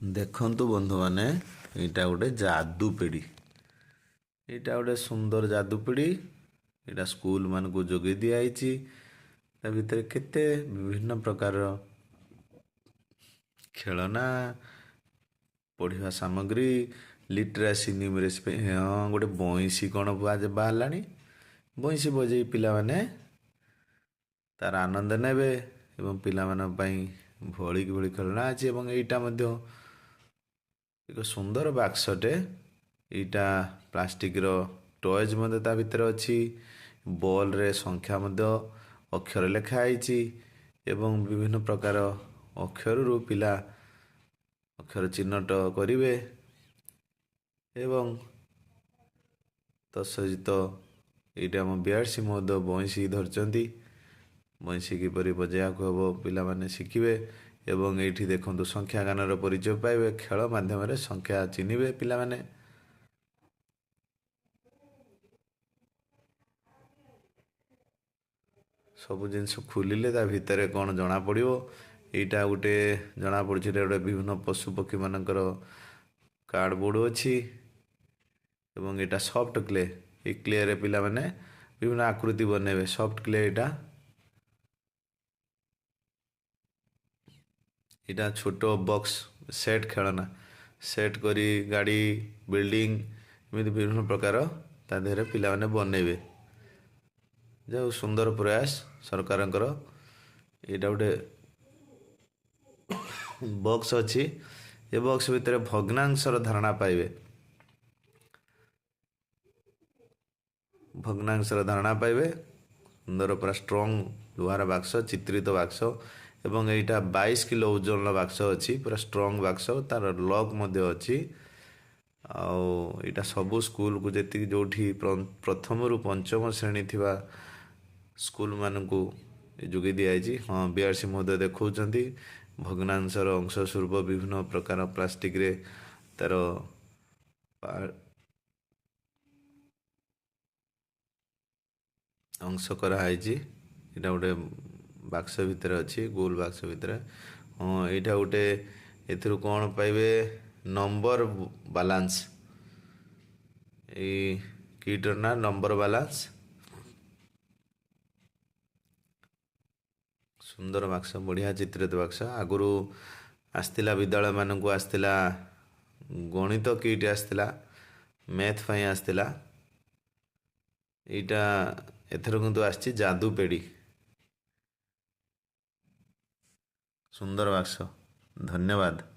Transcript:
ଦେଖନ୍ତୁ ବନ୍ଧୁମାନେ, ଏଇଟା ଗୋଟେ ଯାଦୁ ପେଡ଼ି। ଏଇଟା ଗୋଟେ ସୁନ୍ଦର ଯାଦୁ ପେଡ଼ି। ଏଇଟା ସ୍କୁଲ ମାନଙ୍କୁ ଯୋଗେଇ ଦିଆହେଇଛି। ତା ଭିତରେ କେତେ ବିଭିନ୍ନ ପ୍ରକାରର ଖେଳନା, ପଢ଼ିବା ସାମଗ୍ରୀ, ଲିଟରାସି, ନ୍ୟୁମେରେସି ପାଇଁ। ହଁ, ଗୋଟେ ବଇଁଶୀ କ'ଣ ବାହାରିଲାଣି। ବଇଁଶୀ ବଜେଇ ପିଲାମାନେ ତାର ଆନନ୍ଦ ନେବେ ଏବଂ ପିଲାମାନଙ୍କ ପାଇଁ ଭଳିକି ଭଳି ଖେଳନା ଅଛି। ଏବଂ ଏଇଟା ମଧ୍ୟ ଏକ ସୁନ୍ଦର ବାକ୍ସଟେ। ଏଇଟା ପ୍ଲାଷ୍ଟିକର ଟଏଜ୍ ମଧ୍ୟ ତା ଭିତରେ ଅଛି। ବଲ୍ରେ ସଂଖ୍ୟା ମଧ୍ୟ ଅକ୍ଷର ଲେଖା ହେଇଛି ଏବଂ ବିଭିନ୍ନ ପ୍ରକାର ଅକ୍ଷରରୁ ପିଲା ଅକ୍ଷର ଚିହ୍ନଟ କରିବେ। ଏବଂ ତତ୍ସହିତ ଏଇଟା ଆମ ବିଆରସି ମହୋଦୟ ବଇଁଶୀ ଧରିଛନ୍ତି। ବଇଁଶୀ କିପରି ବଜାଇବାକୁ ହେବ ପିଲାମାନେ ଶିଖିବେ। ଏବଂ ଏଇଠି ଦେଖନ୍ତୁ, ସଂଖ୍ୟା ଜ୍ଞାନର ପରିଚୟ ପାଇବେ। ଖେଳ ମାଧ୍ୟମରେ ସଂଖ୍ୟା ଚିହ୍ନିବେ ପିଲାମାନେ। ସବୁ ଜିନିଷ ଖୋଲିଲେ ତା ଭିତରେ କ'ଣ ଜଣାପଡ଼ିବ। ଏଇଟା ଗୋଟେ ଜଣାପଡ଼ୁଛି, ଏଇଟା ଗୋଟେ ବିଭିନ୍ନ ପଶୁ ପକ୍ଷୀମାନଙ୍କର କାର୍ଡ଼ବୋର୍ଡ଼ ଅଛି। ଏବଂ ଏଇଟା ସଫ୍ଟ କ୍ଲେ। ଏଇ କ୍ଲେରେ ପିଲାମାନେ ବିଭିନ୍ନ ଆକୃତି ବନେଇବେ। ସଫ୍ଟ କ୍ଲେ ଏଇଟା। ଏଇଟା ଛୋଟ ବକ୍ସ ସେଟ୍, ଖେଳନା ସେଟ୍ କରି ଗାଡ଼ି, ବିଲ୍ଡିଂ, ଏମିତି ବିଭିନ୍ନ ପ୍ରକାର ତା ଦେହରେ ପିଲାମାନେ ବନେଇବେ। ଯାଉ, ସୁନ୍ଦର ପ୍ରୟାସ ସରକାରଙ୍କର। ଏଇଟା ଗୋଟେ ବକ୍ସ ଅଛି। ଏ ବକ୍ସ ଭିତରେ ଭଗ୍ନାଂଶର ଧାରଣା ପାଇବେ। ଭଗ୍ନାଂଶର ଧାରଣା ପାଇବେ। ସୁନ୍ଦର ପୁରା ଷ୍ଟ୍ରଙ୍ଗ ଲୁହାର ବାକ୍ସ, ଚିତ୍ରିତ ବାକ୍ସ। ଏବଂ ଏଇଟା 22 କିଲୋ ଓଜନର ବାକ୍ସ ଅଛି, ପୁରା ଷ୍ଟ୍ରଙ୍ଗ ବାକ୍ସ, ତାର ଲକ୍ ମଧ୍ୟ ଅଛି। ଆଉ ଏଇଟା ସବୁ ସ୍କୁଲକୁ, ଯେତିକି ଯେଉଁଠି ପ୍ରଥମରୁ ପଞ୍ଚମ ଶ୍ରେଣୀ ଥିବା ସ୍କୁଲମାନଙ୍କୁ ଯୋଗାଇ ଦିଆଯାଇଛି। ହଁ, ବିଆରସି ମହୋଦୟ ଦେଖାଉଛନ୍ତି ଭଗ୍ନାଂଶର ଅଂଶ ସ୍ୱରୂପ ବିଭିନ୍ନ ପ୍ରକାର ପ୍ଲାଷ୍ଟିକରେ ତାର ଅଂଶ କରାହେଇଛି। ଏଇଟା ଗୋଟେ ବାକ୍ସ ଭିତରେ ଅଛି, ଗୋଲ ବାକ୍ସ ଭିତରେ। ହଁ, ଏଇଟା ଗୋଟେ, ଏଥିରୁ କ'ଣ ପାଇବେ? Number balance. ଏଇ କିଟ୍ର ନାଁ ନମ୍ବର ବାଲାନ୍ସ। ସୁନ୍ଦର ବାକ୍ସ, ବଢ଼ିଆ ଚିତ୍ରିତ ବାକ୍ସ। ଆଗରୁ ଆସିଥିଲା, ବିଦ୍ୟାଳୟମାନଙ୍କୁ ଆସିଥିଲା, ଗଣିତ କିଟ୍ ଆସିଥିଲା, ମ୍ୟାଥ୍ ପାଇଁ ଆସିଥିଲା ଏଇଟା। ଏଥର କିନ୍ତୁ ଆସିଛି ଯାଦୁ ପେଡ଼ି। ସୁନ୍ଦର ବାକ୍ସ। ଧନ୍ୟବାଦ।